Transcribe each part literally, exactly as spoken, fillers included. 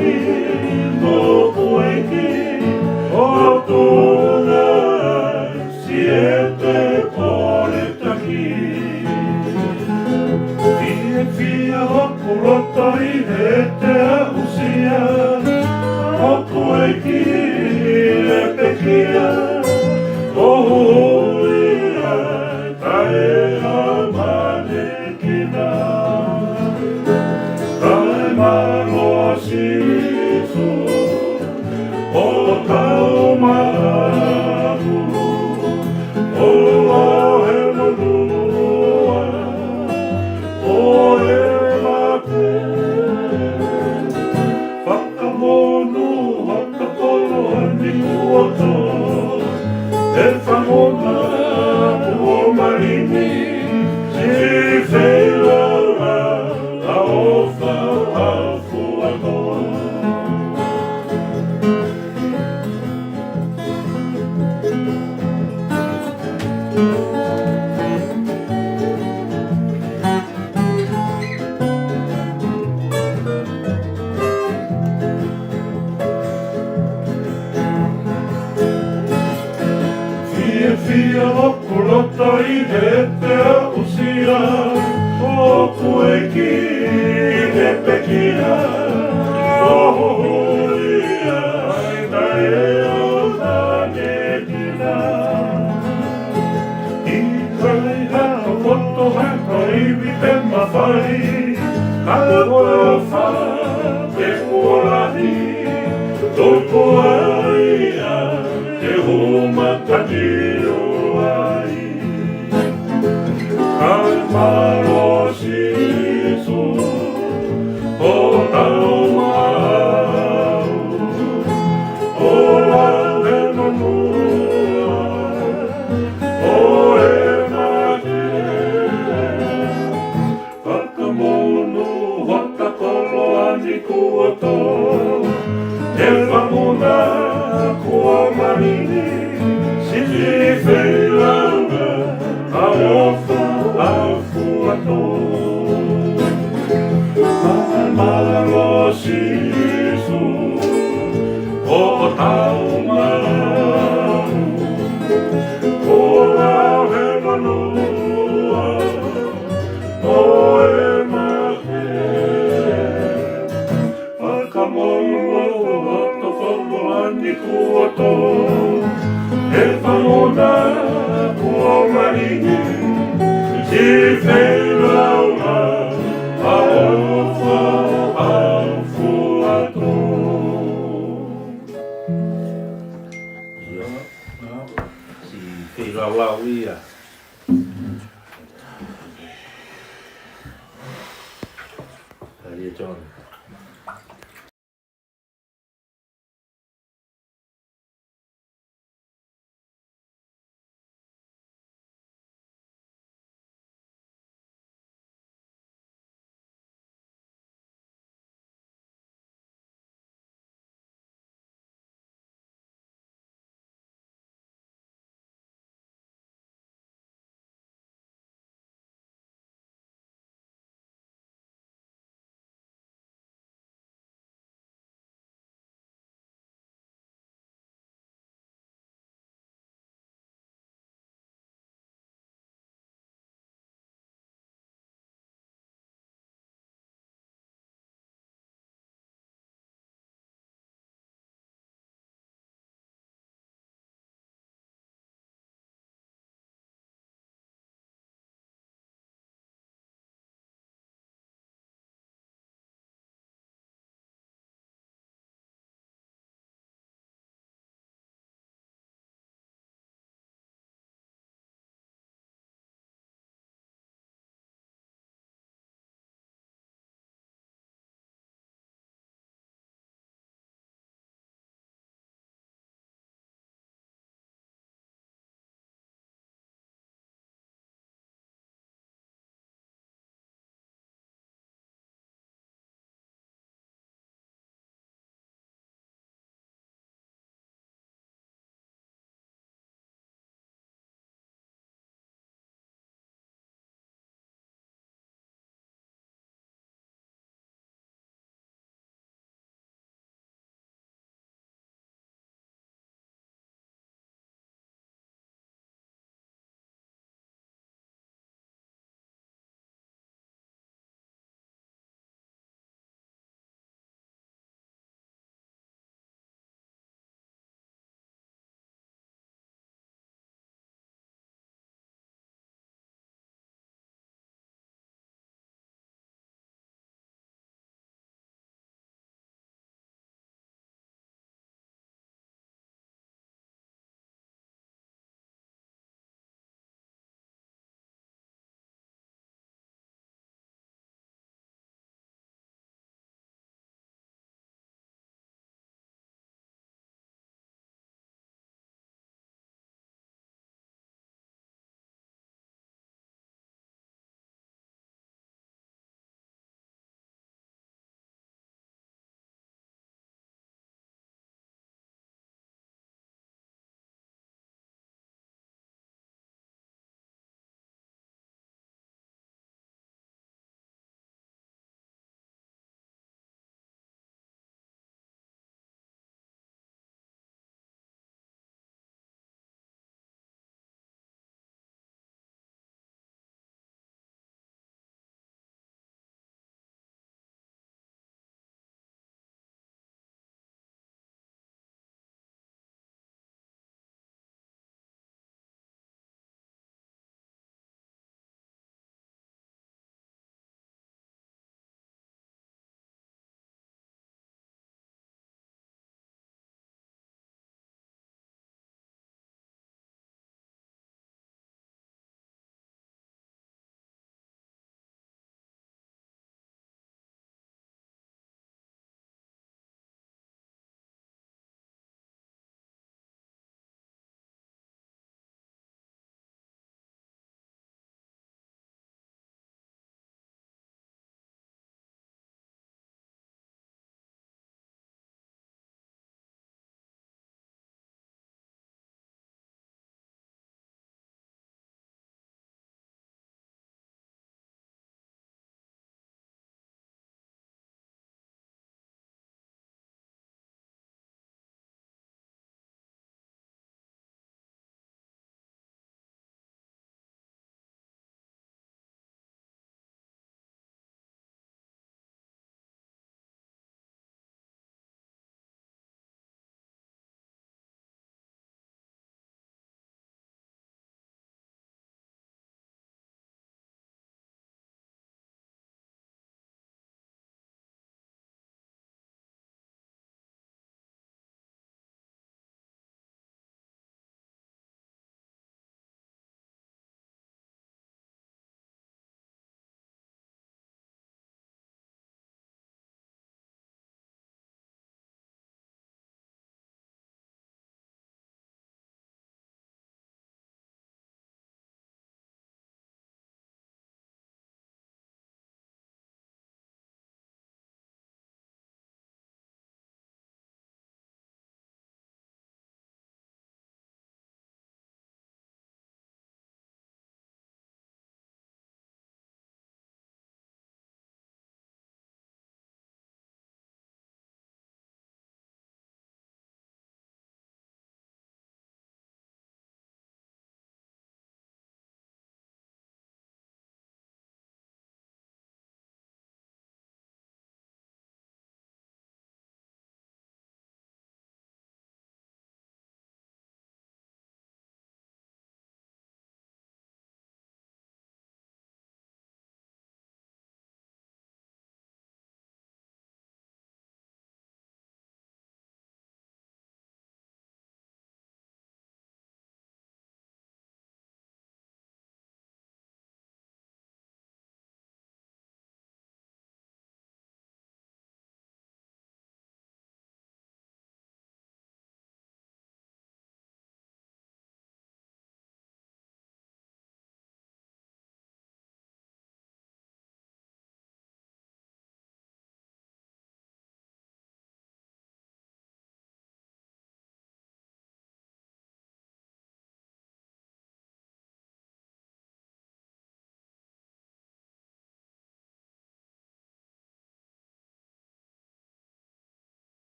ʻOku ʻEiki, ʻoku na siete koletaki. Fiefia hoku loto ʻi heʻete aʻusia, ʻoku ʻEiki, ʻe pekia, ʻo huhuʻi ai, taʻe ʻamanekina. Kae mālō Sīsū, ʻo tau maʻu, ʻo lau e monua, ʻo e mate. Fakamonū hoto koloa ni kuo tō, ʻe Fanguna kuo malingi, siʻi feilaulau, ʻa ʻofa ʻa Fuatō. Fiefia hoku loto ʻi heʻete aʻusia, ʻoku ʻEiki, ʻe pekia, ʻo huhuʻi ai, taʻe ʻamanekina. ʻIkai ha poto, ha ivi pe mafai, ka ko e ʻofa pē kuo lahi, tupu ai ʻa e hū mataniu ai. Kae mālō Sīsū, ʻo tau maʻu, ʻo lau e monua, ʻo e mate. Fakamonū hoto koloa ni kuo tō, ʻe Fanguna kuo malingi, siʻi feilaulau, ʻa ʻofa ʻa Fuatō. Kae mālō Sīsū, ʻo tau maʻu, ʻo lau e monua, ʻo e mate. Fakamonū hoto koloa ni kuo tō, ʻe Fanguna kuo malingi, siʻi feilaulau, ʻa ʻofa ʻa Fuatō. Ia, siʻi feilaulau ia. Tali e John.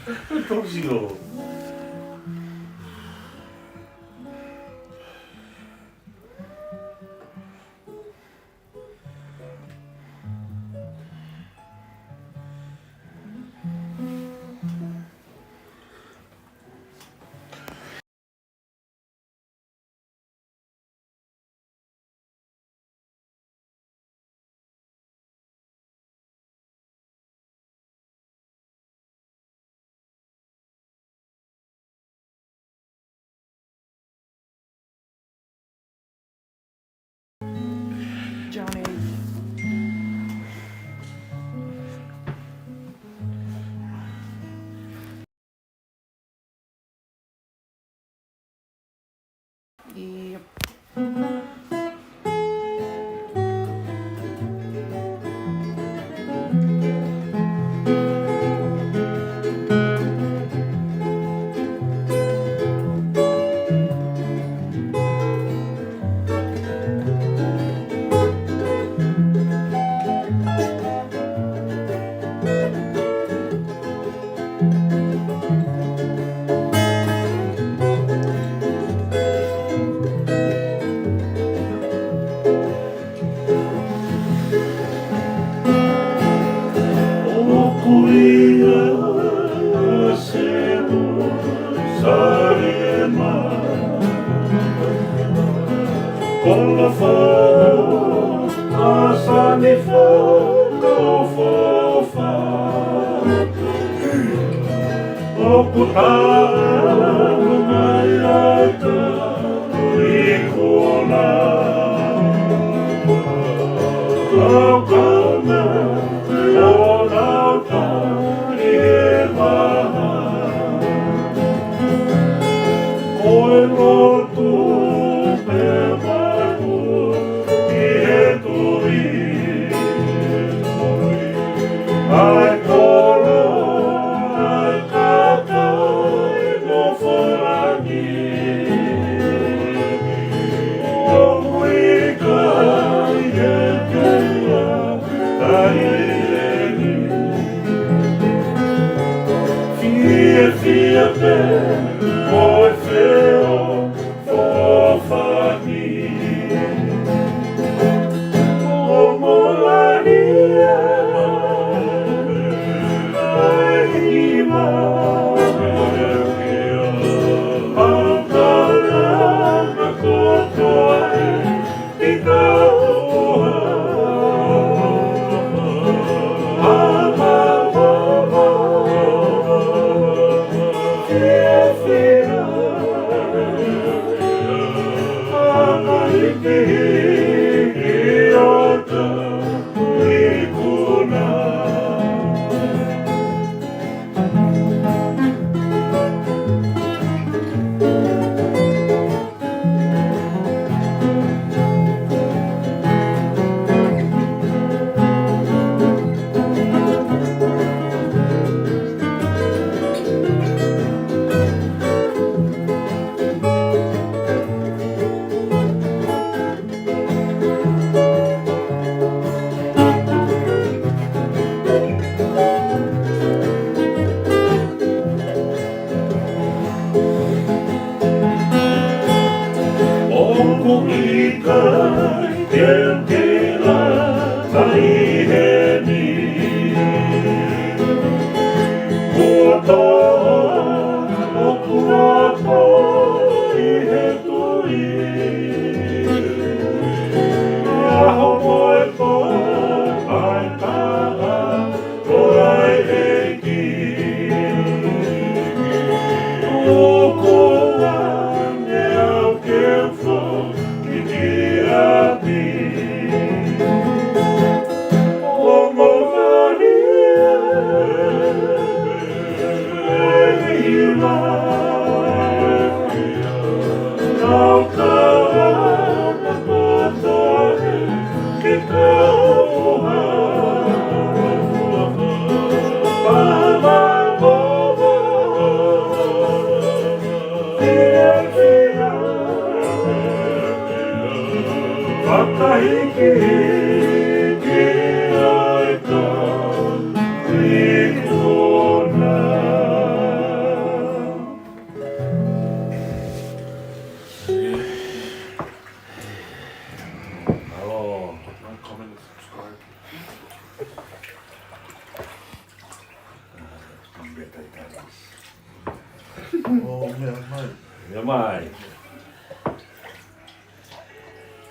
Tōsio. Johnny. Yep. ʻOku ʻi ai ʻa Selūsalema, ko Lofo, ʻa Sani fakaʻofoʻofa. ʻOku talu mai ʻa e tali ikuna. Kau kama, ʻo nau tali e maha. Ko e lotu pē maʻu ki he tui. ʻA e kolo, ʻa e kakai nofo langi. ʻOku ʻikai ke ʻi ai ha taʻahine. Fiefia pē mo e feʻofoʻofani. ʻO mōlani ʻa e hiva. ʻA e kalanga kotoa ʻi ʻOku ʻikai ke u kila ʻa e taʻahine. Kuo tō hoku loto ʻi he tui. ʻAho mo e pō ʻa e taʻa ʻo e ʻEiki. Tuku ange au ke u foki ki ʻapi. ʻO mōlani ʻa e hiva. Nau ka ana kotoa ē. ʻO meʻa mai. Meʻa mai.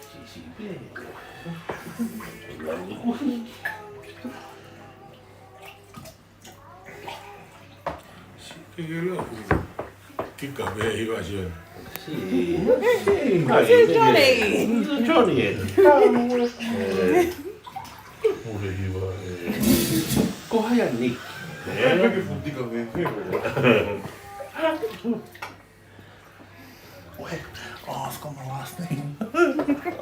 Siʻisiʻi pē. Siʻi pē ke lō. Kiʻi kape hiva sio. Siʻi. Siʻi. Johnny. Johnny. Mure hiva. Ko hai ʻa Nick? Ē, ke futi ka me ke. Wait, oh, I forgot my last name.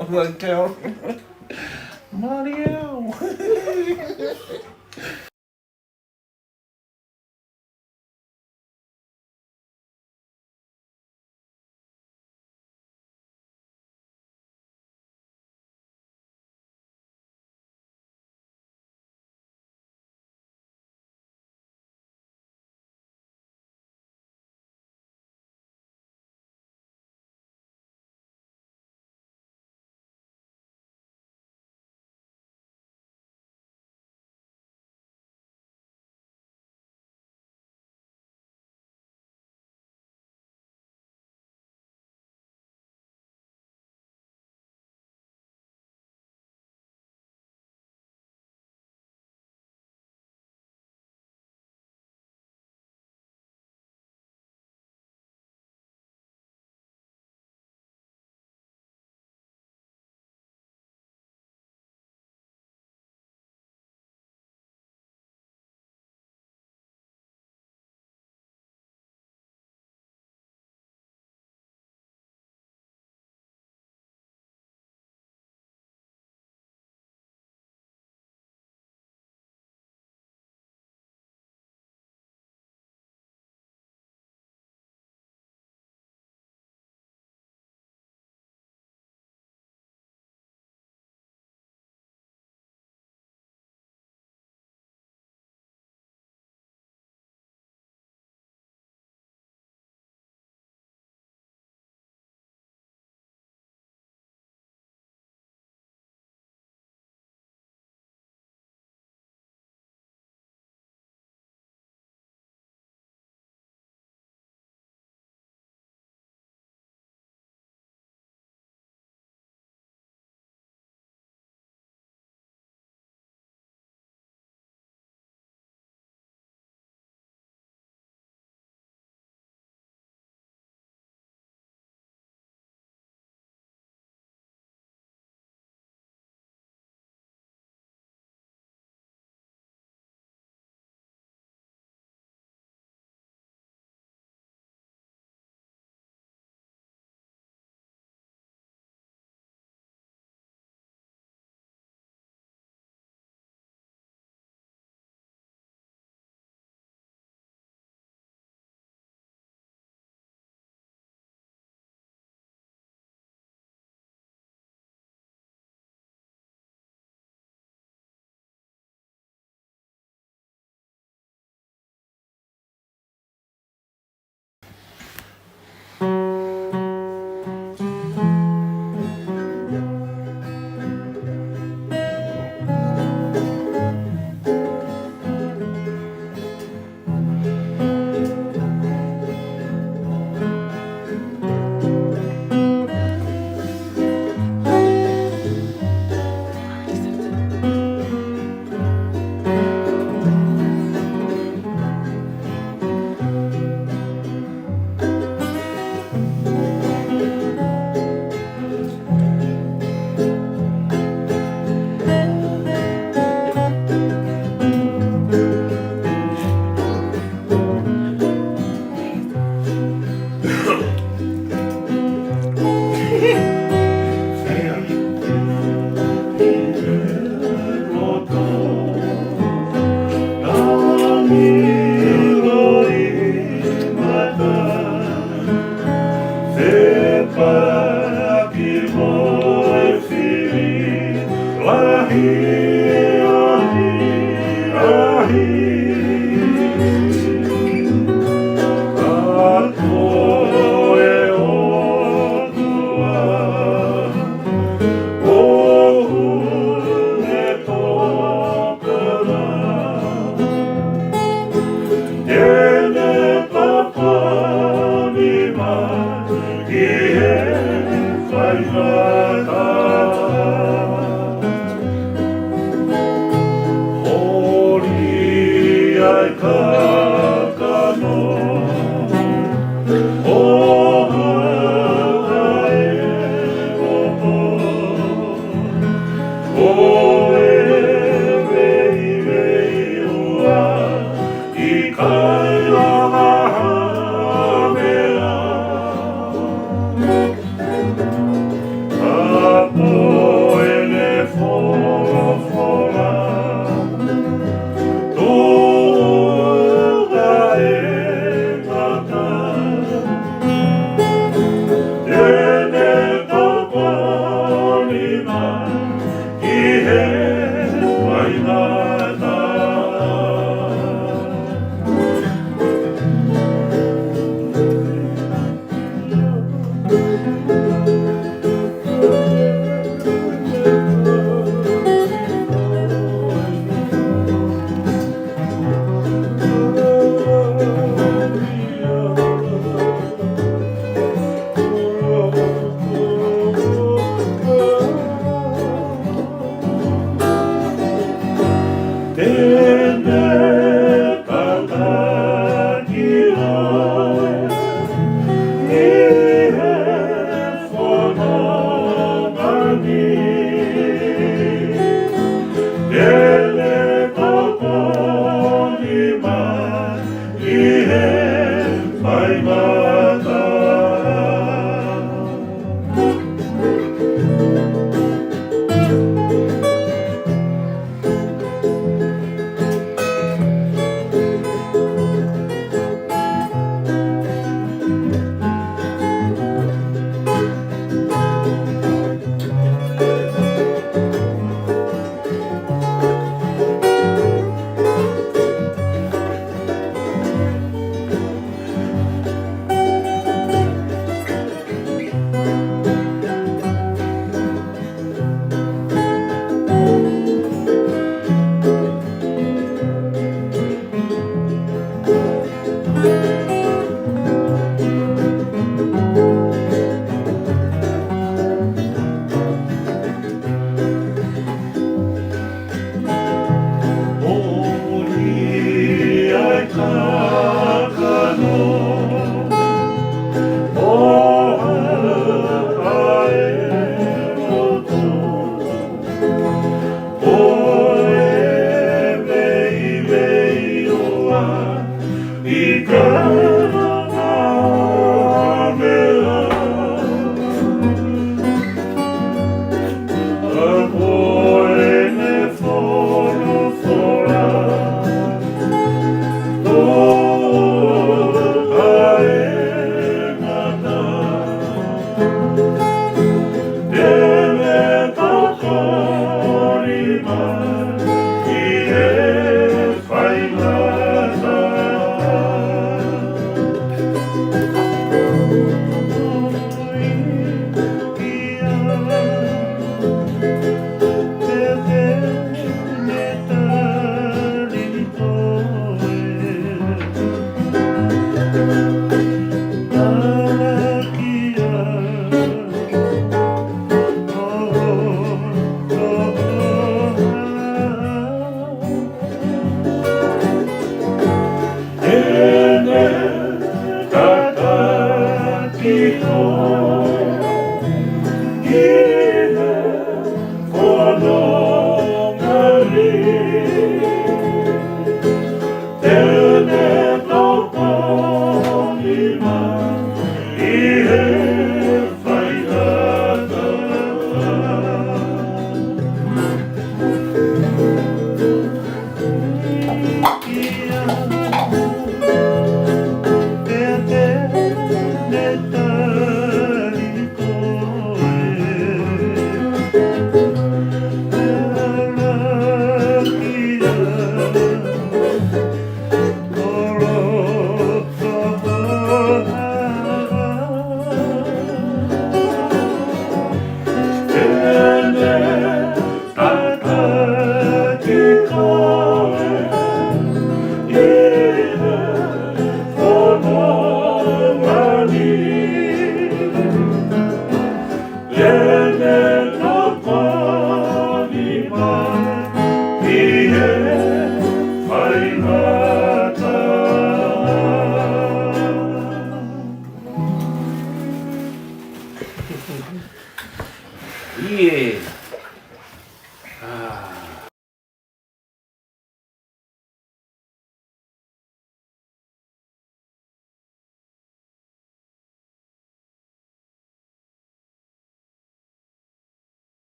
I'm like, Carol. Mario.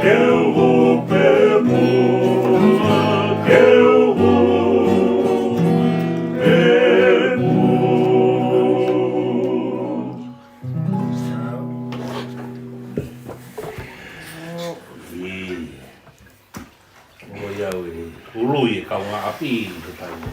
Ke u hū pē muʻa, ke u hū pē muʻa. ʻIo. ʻOiauē, ului e kaungāʻapi he taimi.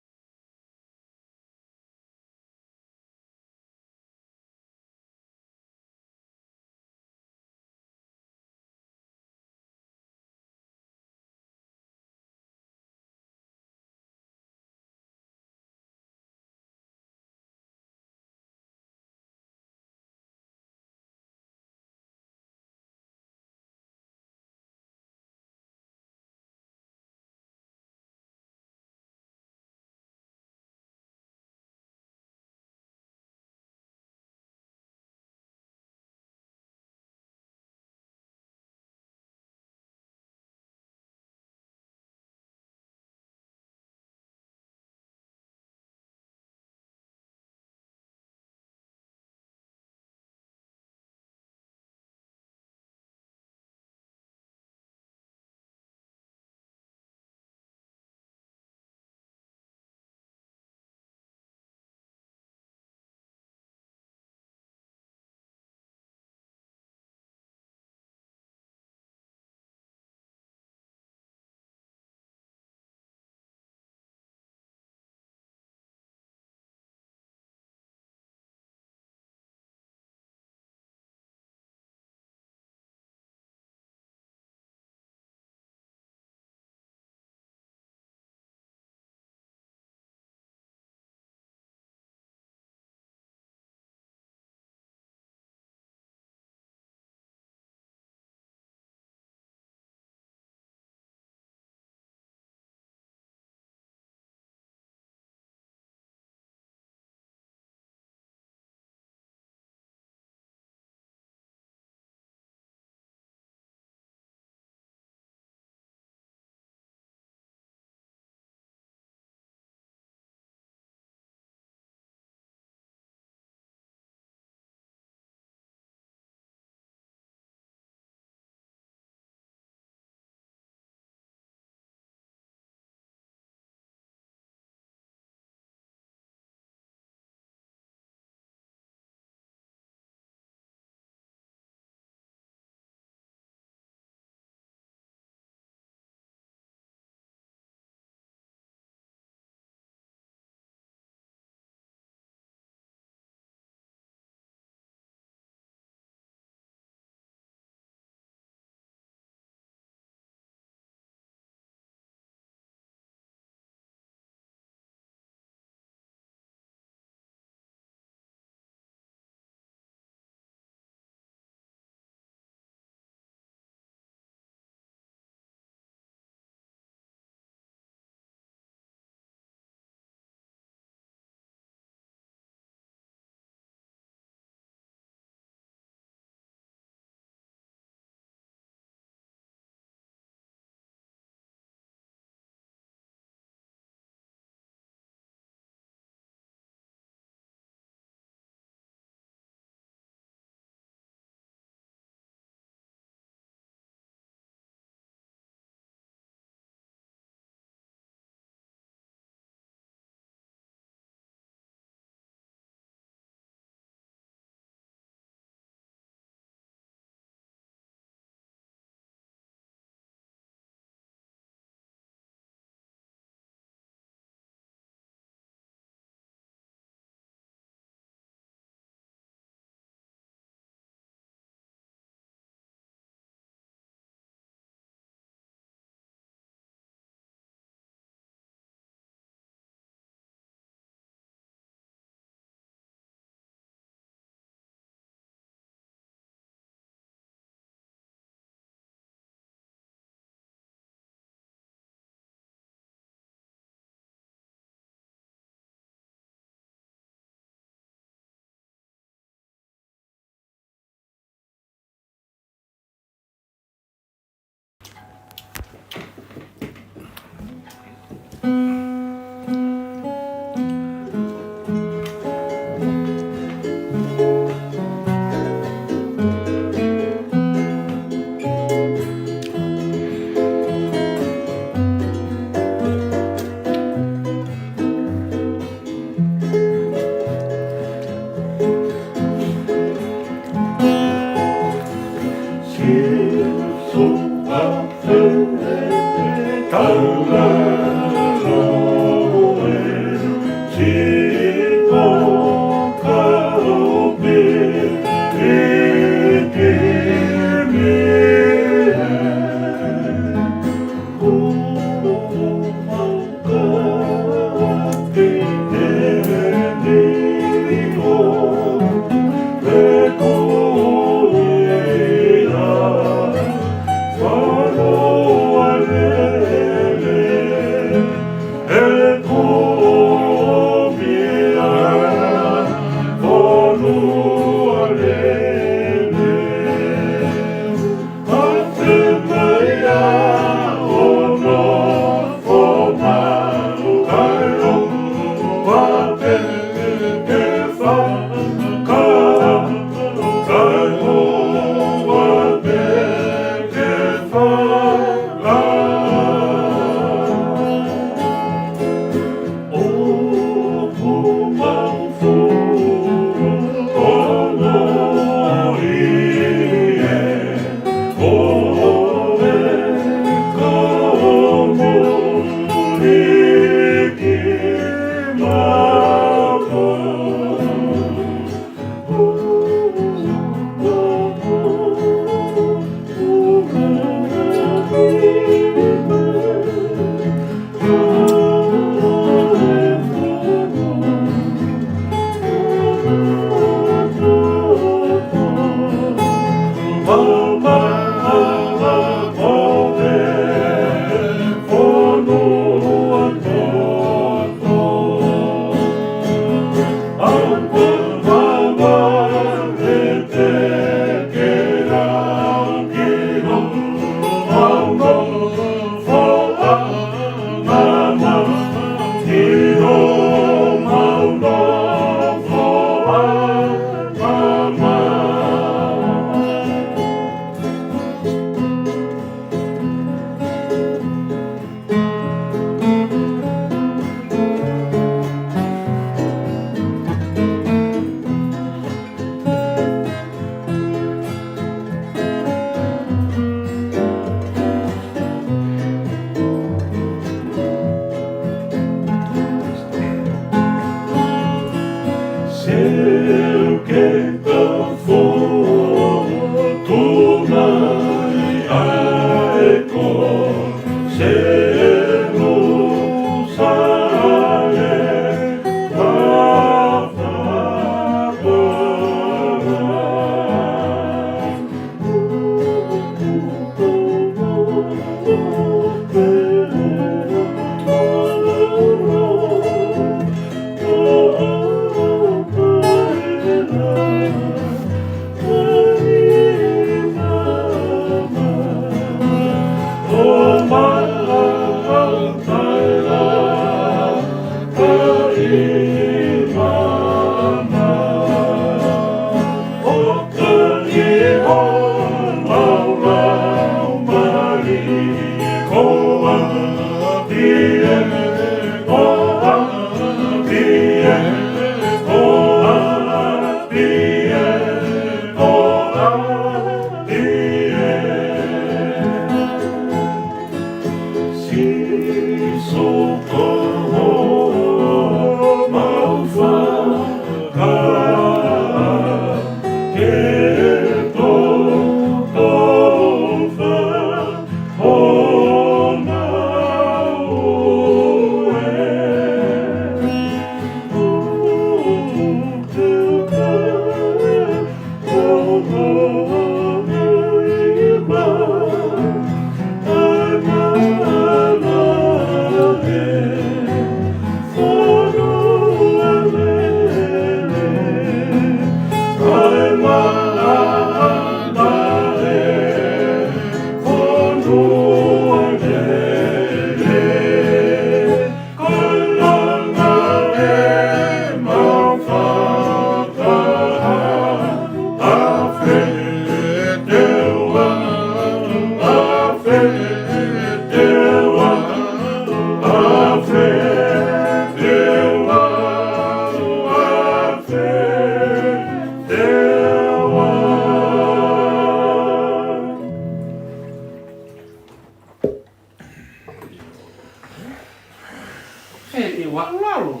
Mālalo.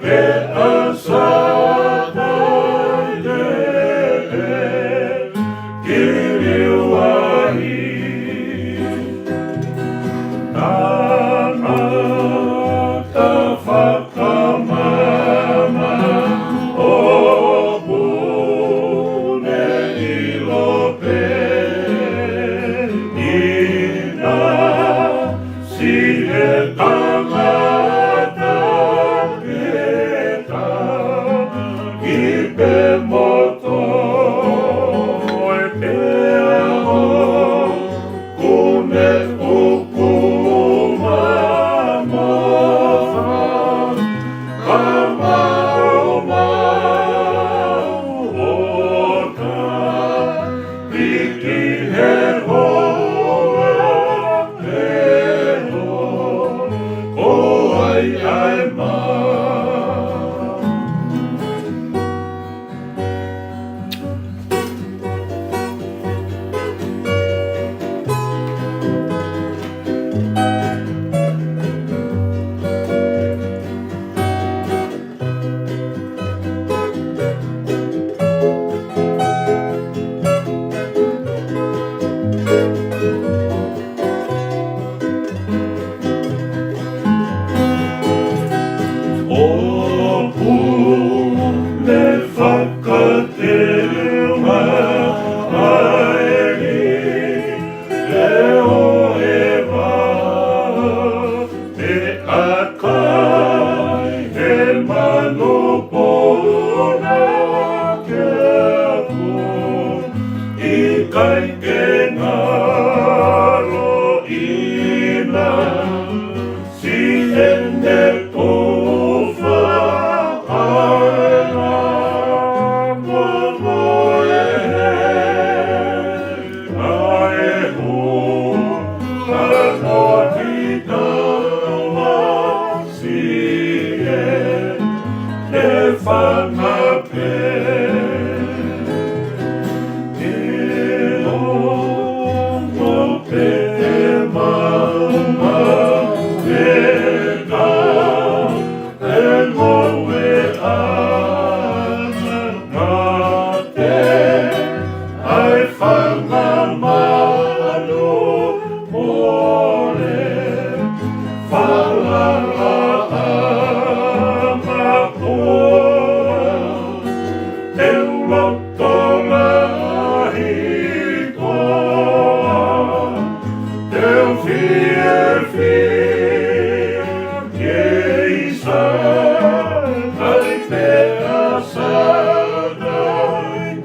ʻa Sātai ʻe kiliuahi. Tangata fakamāmani ʻoku ne ʻilo pē ʻi na si e tangata ke taki pē moto e pea o kune uku mamo. Ka mau mau o ka piki he hoa, he hoa, ko ai ai ma. ʻOku ne fakateu mai ʻa e ʻEova, ʻe ʻakai he manupuna ke aku ʻikai ke ngalo ʻi na si ʻene tufa ʻa e na momoe he ʻa e hū ʻa no ki taua si ʻene fanga pē. Ke ongo pē ʻe maumau e ka e ngoue ʻa na mate ai fanga manu mole. Falala ʻa makoa te u loto lahi koa, te u fiefia kei Sātai pea Sātai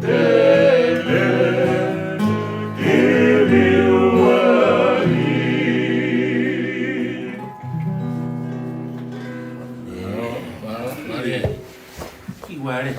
te ne kiliuahi. Mālie. Kiwale.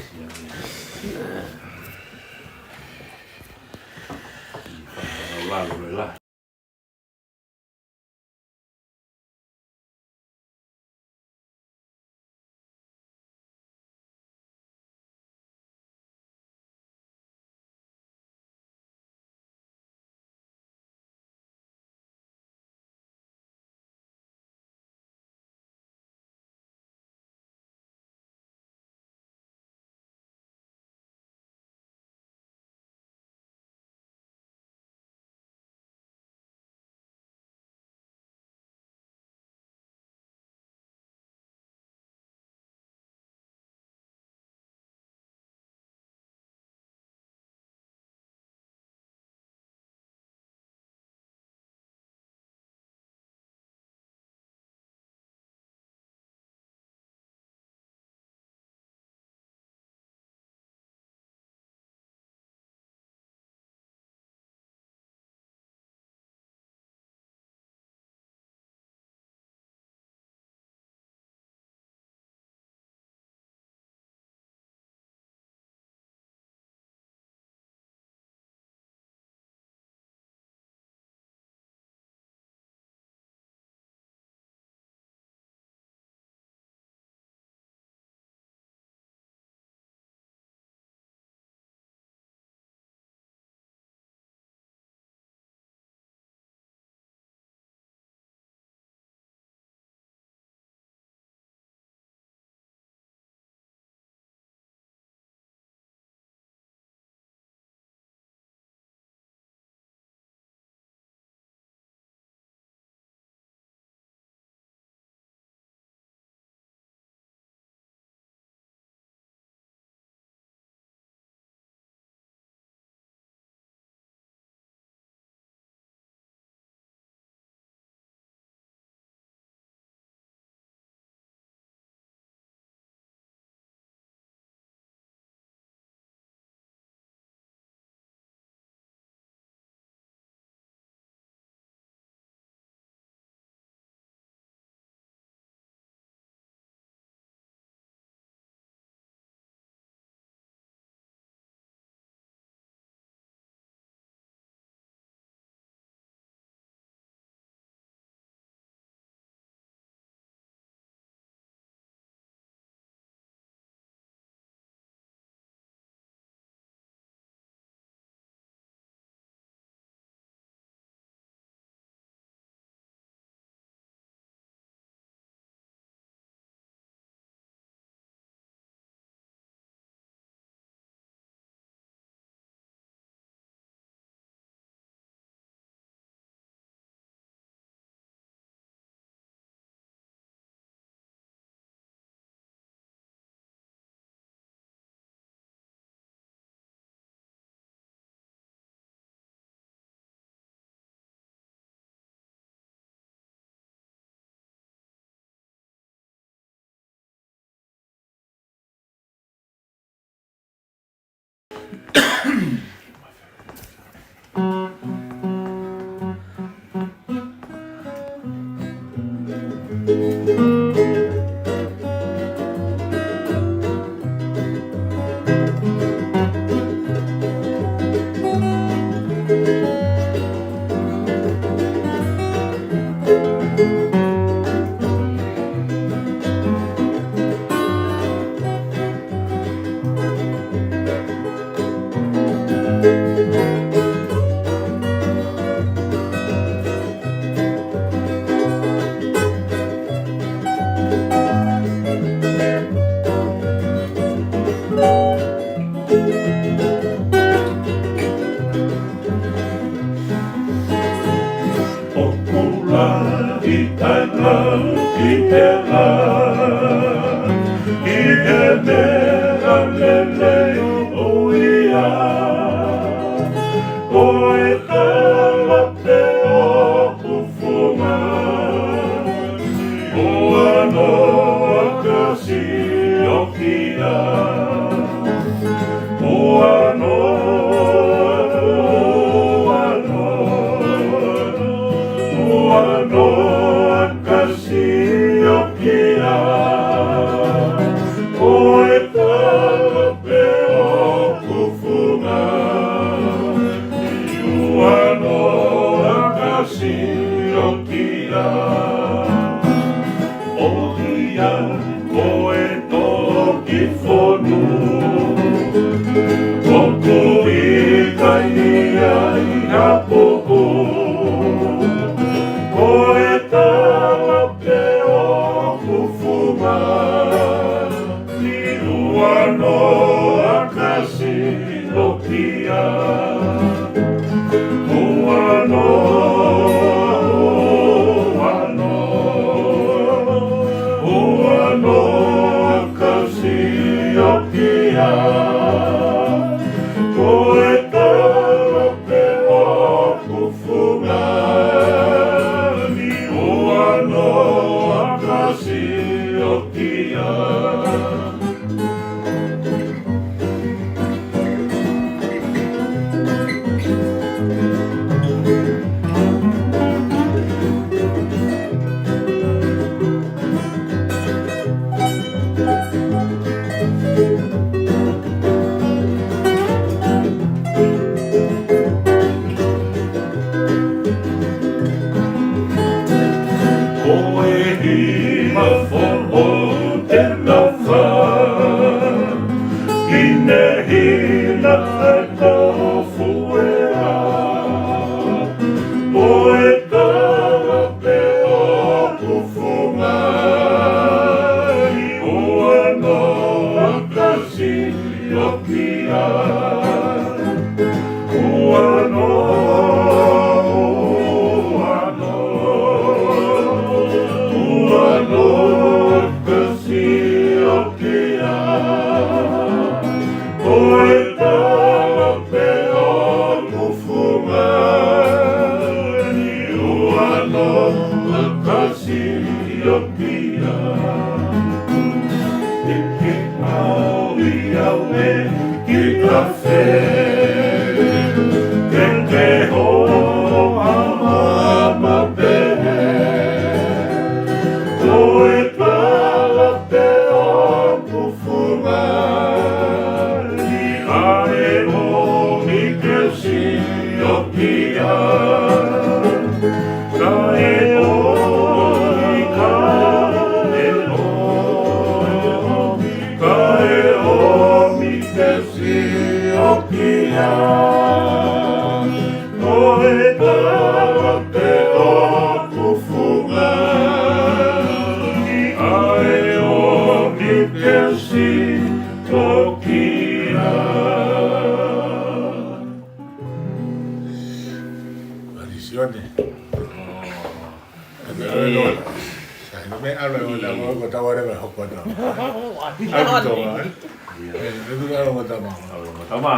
He meʻa lelei ʻoku ia, ko e tala pē ʻoku fungani, ʻoua naʻa kasi ʻo kia. ʻOua naʻa, ʻoua naʻa, ʻoua naʻa kasi ʻo kia. Ko e tala pē ʻoku fungani, ʻoua naʻa kasi ʻo kia. ʻO ia ko e toki fonu, ʻoku ʻikai ʻi ai ha pupu. Ko e tala pē ʻoku fungani, ʻoua naʻa kasi ʻo kia. ʻOua naʻa, ʻoua naʻa, ʻoua naʻa kasi ʻo kia. Ko e tala pē ʻoku fungani, ʻoua naʻa kasi ʻo kia. Ko e hima foʻou te nau fai, ʻi he hina ʻa e tofu ē. Ko e tala pē ʻoku fungani, ʻoua naʻa kasi ʻo kia. ʻOua naʻa, ʻoua naʻa, ʻoua naʻa kasi ʻo kia. Ko e tala pē ʻoku fungani, ʻoua naʻa kasi ʻo kia. Ke ke maʻu ia ʻe ki kafe, ke ke hoa mama pē. Ko e tala pē ʻoku fungani, ʻa e ʻomi ke si ʻo kia. Kae ʻomi, kae ʻomi, kae ʻomi ke si ʻo kia. Ko e tala pē ʻoku fungani, ʻa e ʻomi ke si ʻo kia. Malisione. Sai, no me alo e ʻo tama ko tama re me hoko tama. Ai, tama, eh? Eh, me tu alo ko tama. Alo ko tama.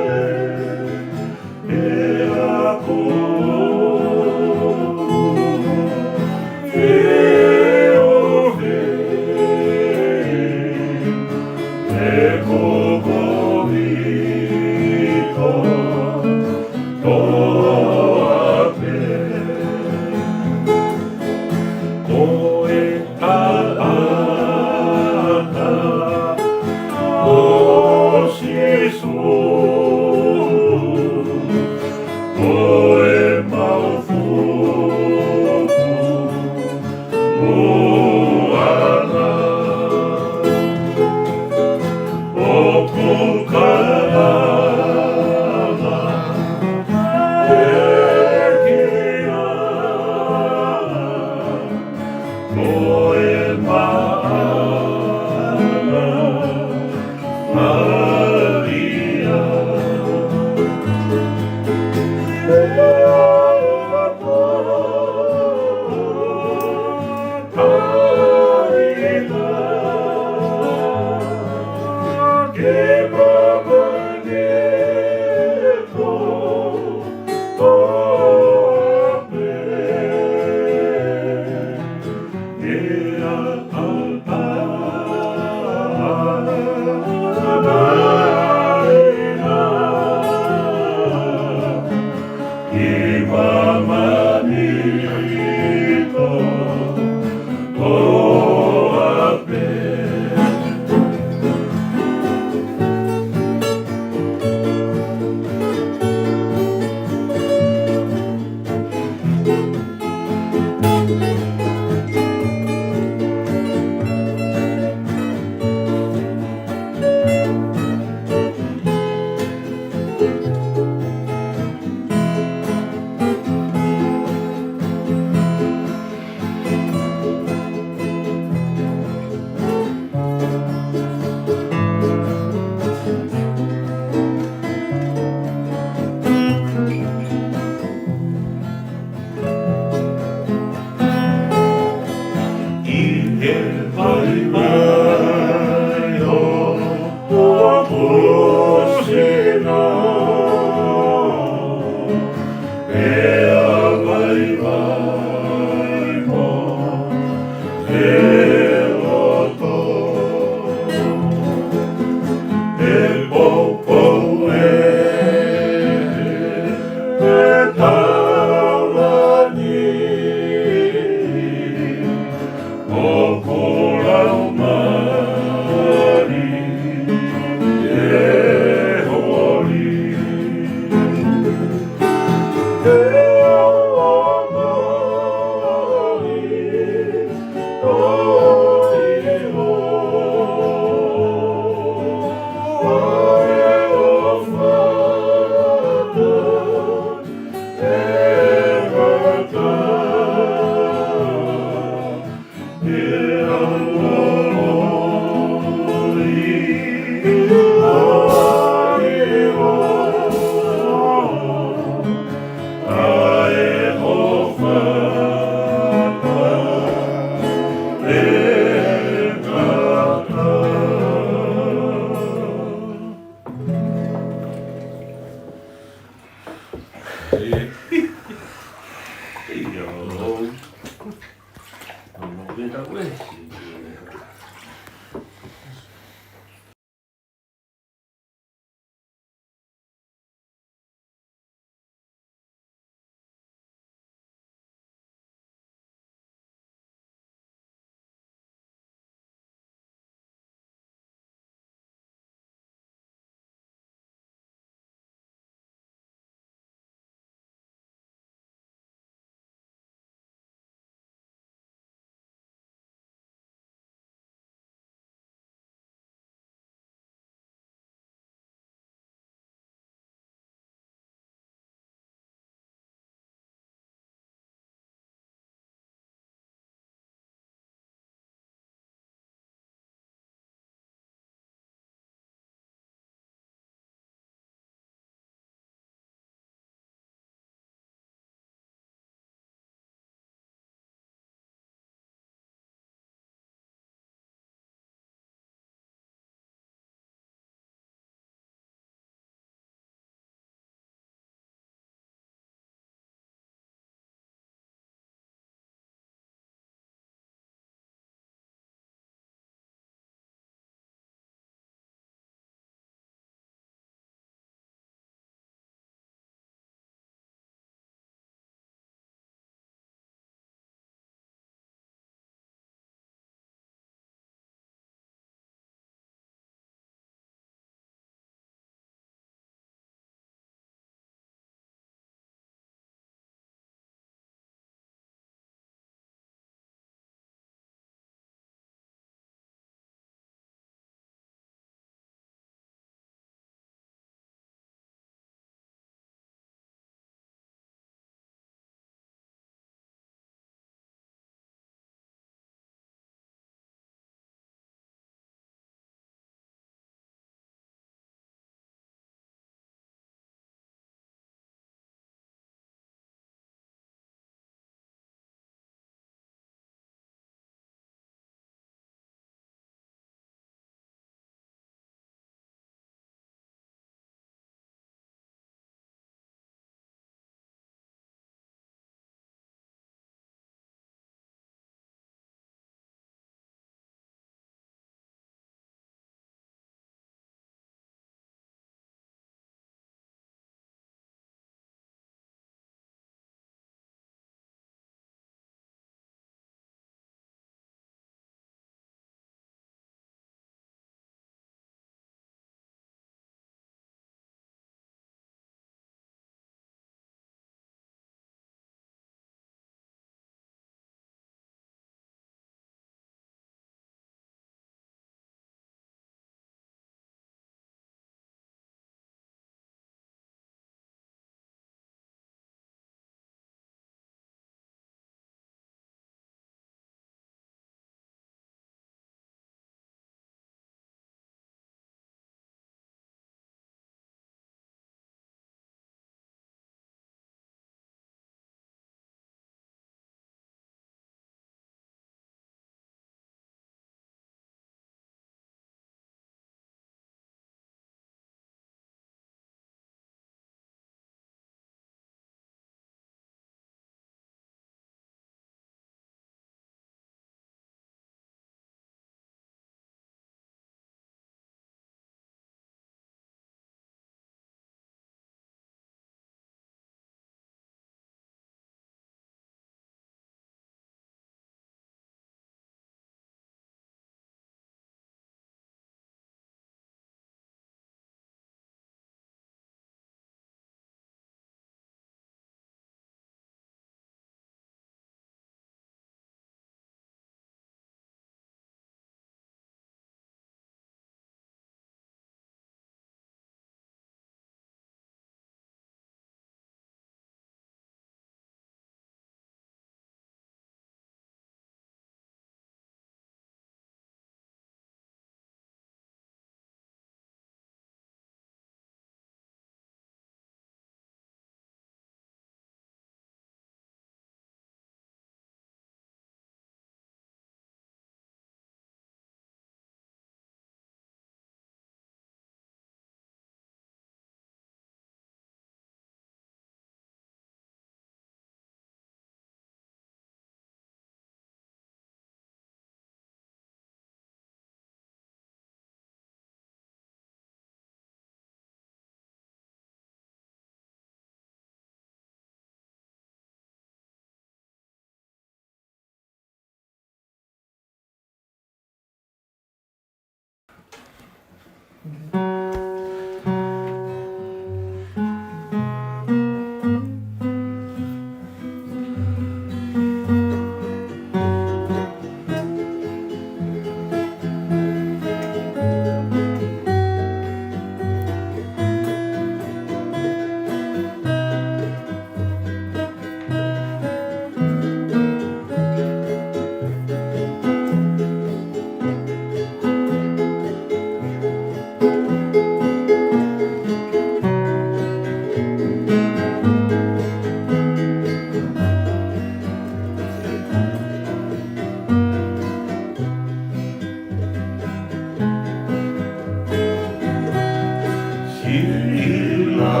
Sila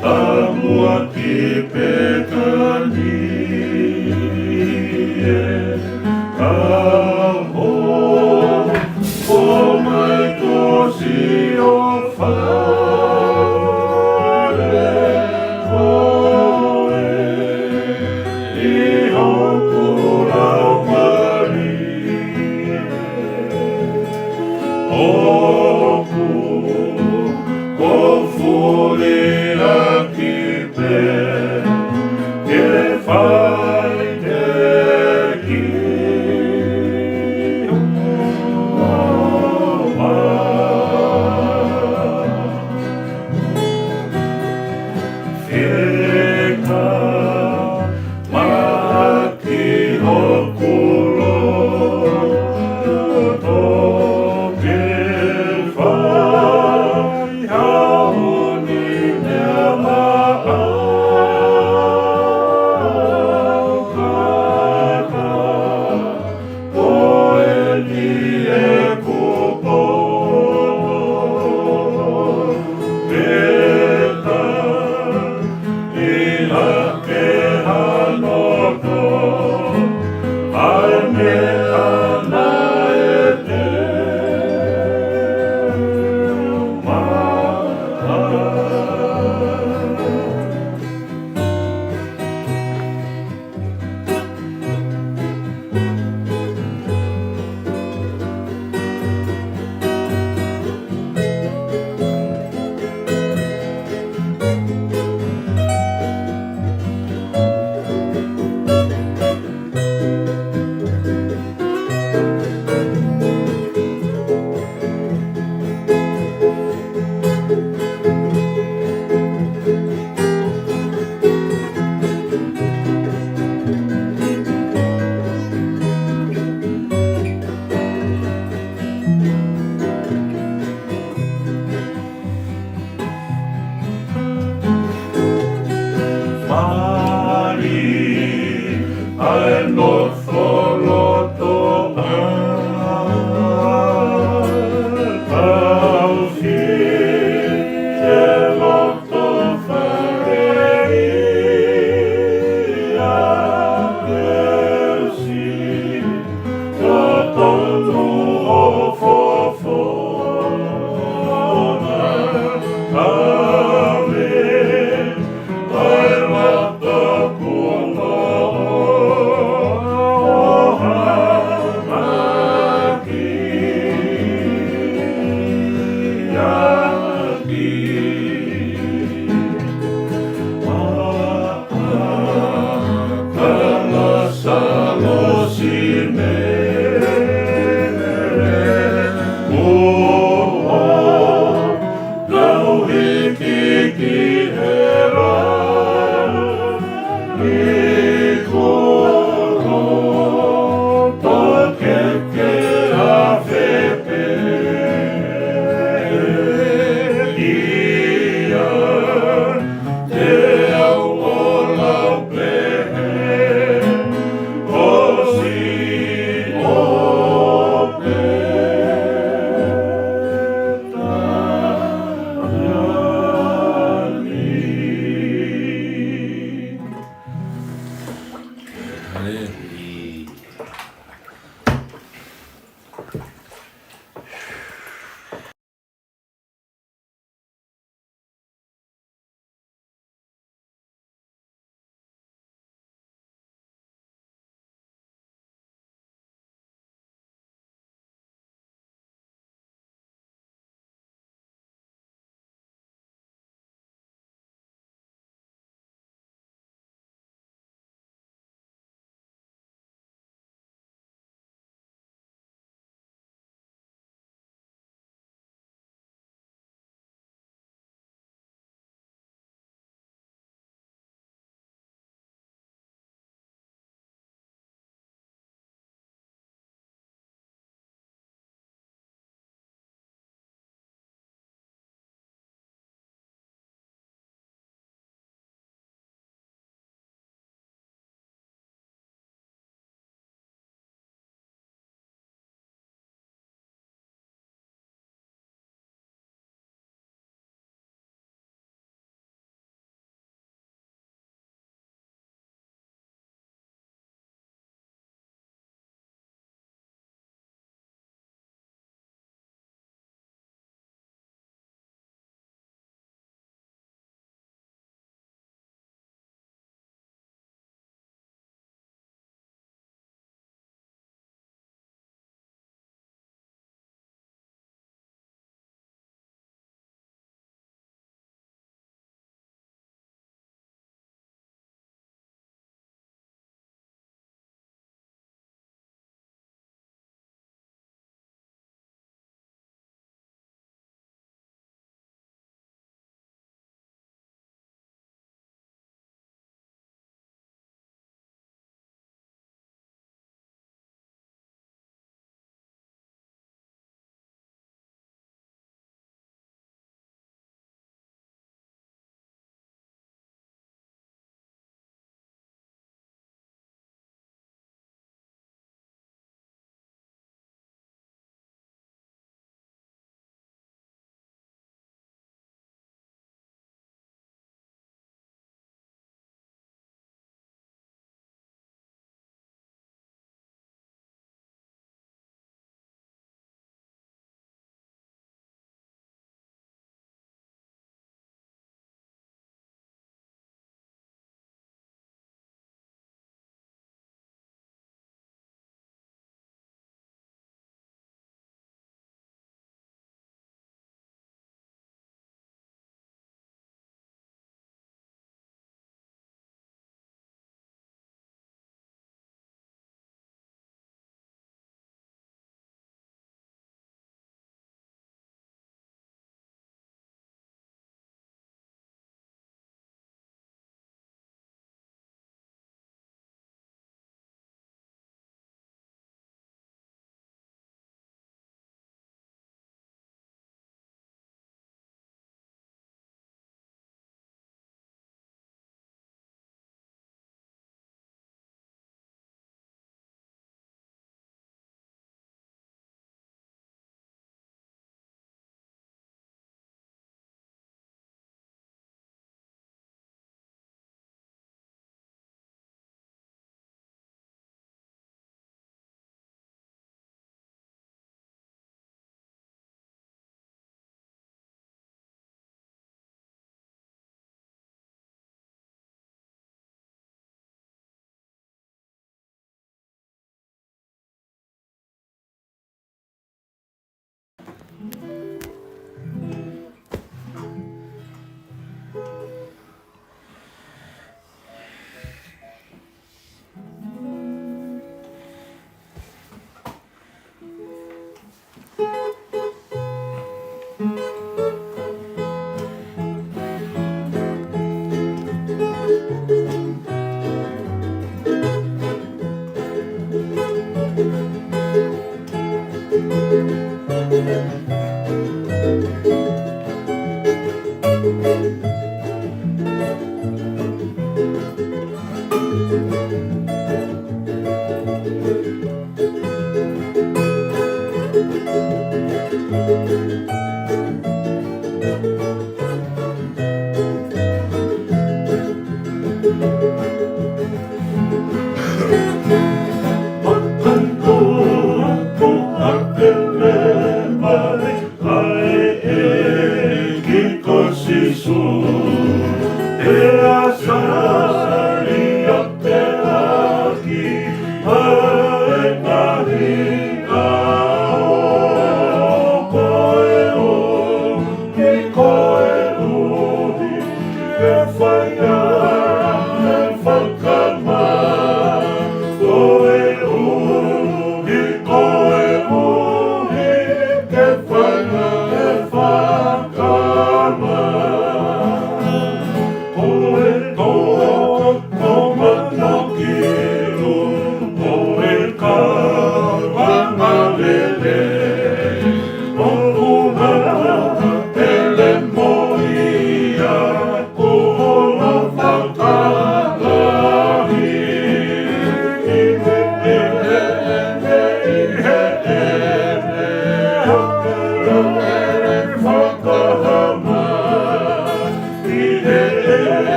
tamuaki pekani e aho, ko mai ko si o fale ko e ʻi hoku laumālie. ʻOku ou foliaki pē ke fai ke ki Fika maki hoku loto ke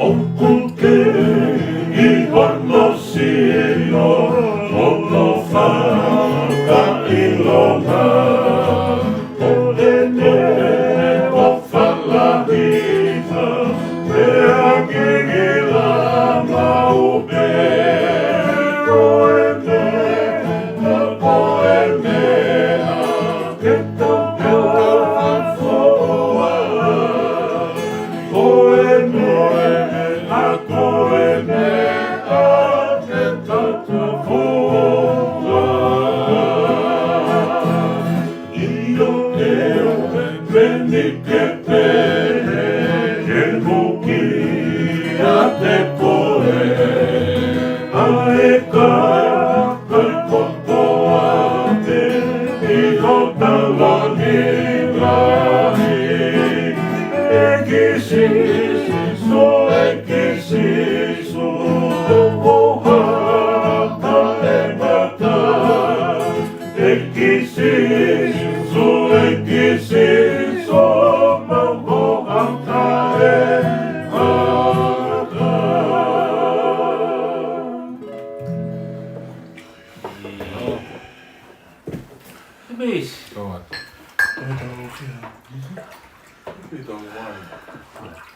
ʻOku kei ʻi hono sino, hono fakaʻilonga. Ko ʻene ʻofa lahi, pea kikila maʻu pē. Ko e meʻa, ko e meʻa ke tau fua. Ko e meʻa, ko e meʻa ke tau fua. ʻIo, ʻe, peni ke pehē, ke muki ʻiate koe, ʻa e ka kai kotoa pē ʻi ho taloni lahi. ʻEiki Sīsū, ʻEiki Sīsū, ʻoku ou hā taʻengata. ʻEiki Sīsū, ʻEiki Sīsū, mau hā taʻengata. Please. Go on. Please don't worry.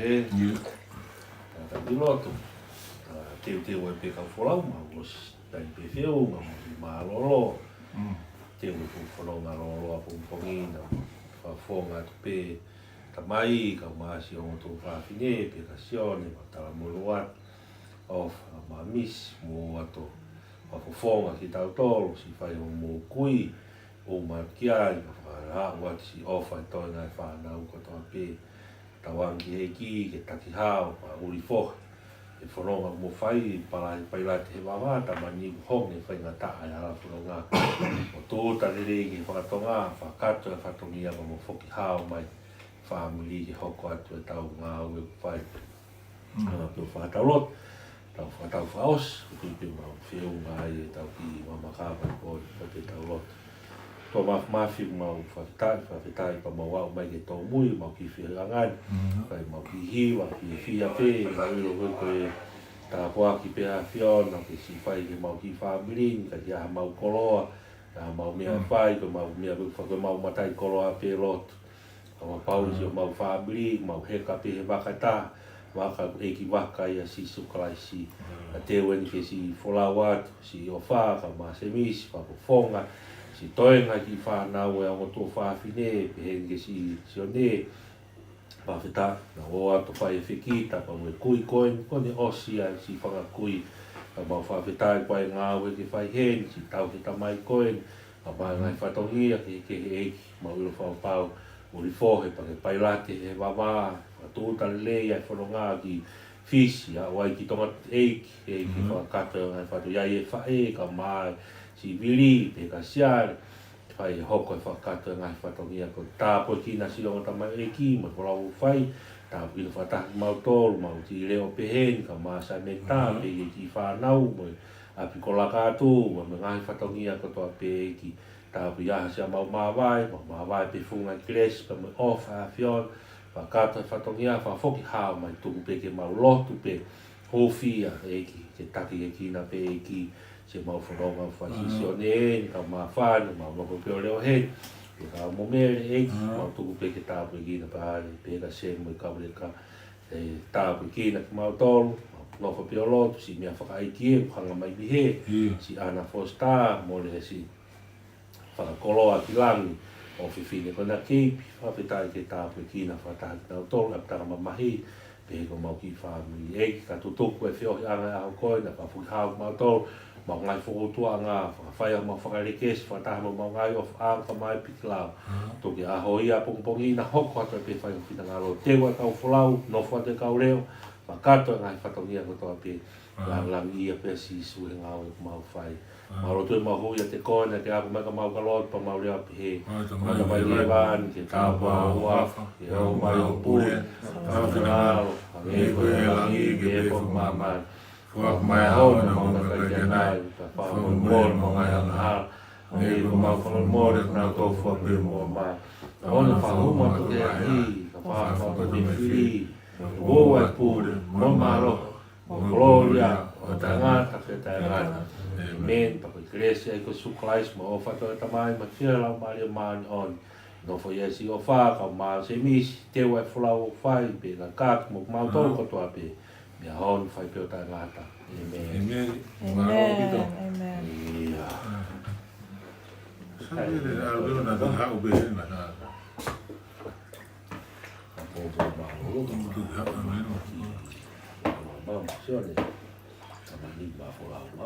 ʻE, ʻio. Tau lotu. Tau teuteu ai pē kau folau, mau ʻosi taimi pē feʻunga, mau mālōlō. Mm. Teu e fuʻu fononga lōloa pongipongi ni, fakafofonga atu pē Tamai, kae ʻumaʻā siʻi ongo tuofāfine, pea kia Sione, mo Talamoʻonuʻu atu, ʻofa mo e misi, mo ʻoatu fakafofonga kitautolu, siʻi fai hoʻomou kui, ʻomi atu ki ai, mo fakahā atu siʻi ʻofa ʻi he toenga e fānau kotoa pē, tauange ki he ʻEiki ke taki hao, pea ʻuli foki e fononga ʻoku mou fai, palahi pailate he vavā, Tamai, ʻoku honge faingataʻa e hala fononga, ʻo tūʻuta lelei ki he fakatonga, fakakakato e fatongia, pea mo foki hao mai fāmili ke hoko atu e tau ngāue ʻoku fai. Mm. ʻA, pea ʻoku fakatau lotu, tau fakatau fakaʻosi, ʻoku ʻi ai pē mau feʻunga ai e tau kiʻi maama kava ko, ko e tau lotu. ʻOtua Māfimafi, mau fakafetaʻi, fakafetaʻi pea mau aʻu mai ki he tōmui, mau kiʻi feʻunga ni. Mm. Kae mau kiʻi hiva, kiʻi fiefia pē, mau ʻilo ko e tāpuaki pē ʻa e ʻAfiona, ke siʻi fai ki heʻemau kiʻi fāmili, ka ʻi ai haʻamau koloa, ʻi ai haʻamau meʻa Mm. fai, ko ʻemau meʻa pē, ko ʻemau mataʻikoloa pē lotu. Ka mau pau Mm. siʻomau fāmili, mau heka pē he vaka ʻe taha, vaka ʻoku ʻEiki vaka ia Sīsū Kalaisi. Mm. Ka teu eni ke siʻi folau atu siʻi ʻofa kae ʻumaʻā Semisi, fakafofonga siʻi toenga ki he fānau ʻa e ongo tuofāfine, pehē ni kia siʻi Sione, fakafetaʻi naʻa ō atu ʻo fai e fekita pea mo e kui ko eni, ko eni ʻosi ʻa e siʻi fanga kui. Ka mau fakafetaʻi ko e ngāue ke fai heni, siʻi tauhi e tamai ko eni, kae ʻumaʻā e ngaahi fatongia kehekehe ʻEiki, mau ʻilo fakapapau ʻoku ʻi ai e fohe pea ke pailate ʻe he vavā, fakatūʻuta lelei ʻa e fononga ki Fisi, ʻa ʻoku ʻi ai ki Tonga ʻEiki, ʻEiki fakakakato e ngaahi fatongia ʻi he faʻē, kae ʻumaʻā e siʻi vili, pea ka siale, fai e hoko e fakakakato e ngaahi fatongia ko e tāpuekina siʻi ongo tamaioʻeiki, mo e folau ʻoku fai, tāpuekina fakataha kimautolu, mau ʻi he leʻo pehē ni, kae ʻumaʻā Saimeta, pea ki he kiʻi fānau, mo e ʻapi ko Lakatu, mo e ngaahi fatongia kotoa pē ʻEiki, tāpuekina siʻa mau māvae, mau māvae pē he funga e kelesi, pea mo e ʻofa ʻa e ʻAfiona, fakakakato e fatongia, fakafoki hao mai tuku pē ke mau lotu pē, hūfia ʻEiki, ke taki ke kina pē ʻEiki, siʻemau fononga ʻoku fai siʻi Sione eni, kae ʻumaʻā Fani, mau nofo pē ʻo leʻo heni, pea mo Mele ʻEiki, mau tuku pē ke tāpuekina pē ai, pea ka Seni mo e kau leka, ʻe tāpuekina kimautolu, mau nofo pē ʻo lotu, siʻi meʻa fakaʻeiki ē, ʻoku hanga mai mei hē, siʻi ʻAna Fositā, mole he siʻi fakakoloa ki langi ʻo e fefine ko ena ki ʻapi, fakafetaʻi ke tāpuekina fakataha kinautolu, ʻapitanga mamahi, pehē ki homau kiʻi fāmili ʻEiki, ka tutuku e feohiʻanga ʻi he ʻaho ko ena, fakafoki hao kimautolu, mau ngaahi fokoutuʻanga, fakafai ʻemau fakalekesi, fakataha mo ʻemau ngaahi ʻofaʻanga kae ʻumaʻā e pikilau. Tuku ke ʻaho ia, pongipongi na, hoko atu ai pē fai ho finangalo, teu ʻa e kau folau, nofo atu e kau leʻo, fakakakato e ngaahi fatongia kotoa pē, lāngilangiʻia pē ʻa Sīsū he ngāue ʻoku mau fai. Mau lotu ʻemau hū ʻiate koe, naʻa ke ako mai ka mau ka lotu, pea mau lea pehē. Ko ʻetau Tamai ʻi hēvani, ke tāpuhā ho huafa, ke hoko mai hoʻo pule, fai ho finangalo, hangē ko ia ʻi langi, ke pehē foki ʻi māmani. Foaki mai he ʻaho ni haʻamau meʻakai ʻanenai, pea fakamolemole ʻemau ngaahi angahala, hangē ko ʻemau fakamolemole ʻa kinautolu ʻoku fai meʻa maʻa mautolu. ʻOua naʻa ke fakahaofi ʻa e ʻaho ni, ka fakahaofi ʻa e fili, he ʻoku ʻoʻou ʻa e pule, mo e mālohi, mo e kolōlia, ʻo taʻengata pea taʻengata. ʻĒmeni. Pea ko e kelesi ʻa e ʻEiki ko Sīsū Kalaisi, mo e ʻofa ʻa e ʻOtua ko e Tamai, mo e feohi ʻa e Laumālie Māʻoniʻoni, nofo ʻia Siʻofa, kae ʻumaʻā Semisi, teu ʻa e folau ʻoku fai, pea kakano mo kimautolu kotoa pē, mei he ʻaho ni ʻo fai pē ʻo taʻengata. ʻĒmeni. ʻĒmeni. ʻĒmeni. ʻĒmeni. ʻIa. Sa vele la vele na ta hau be na. Ka ko ko ma lo ko mo tu ha na no. Ma ma sio le. Ka ma ni ma ko la ma.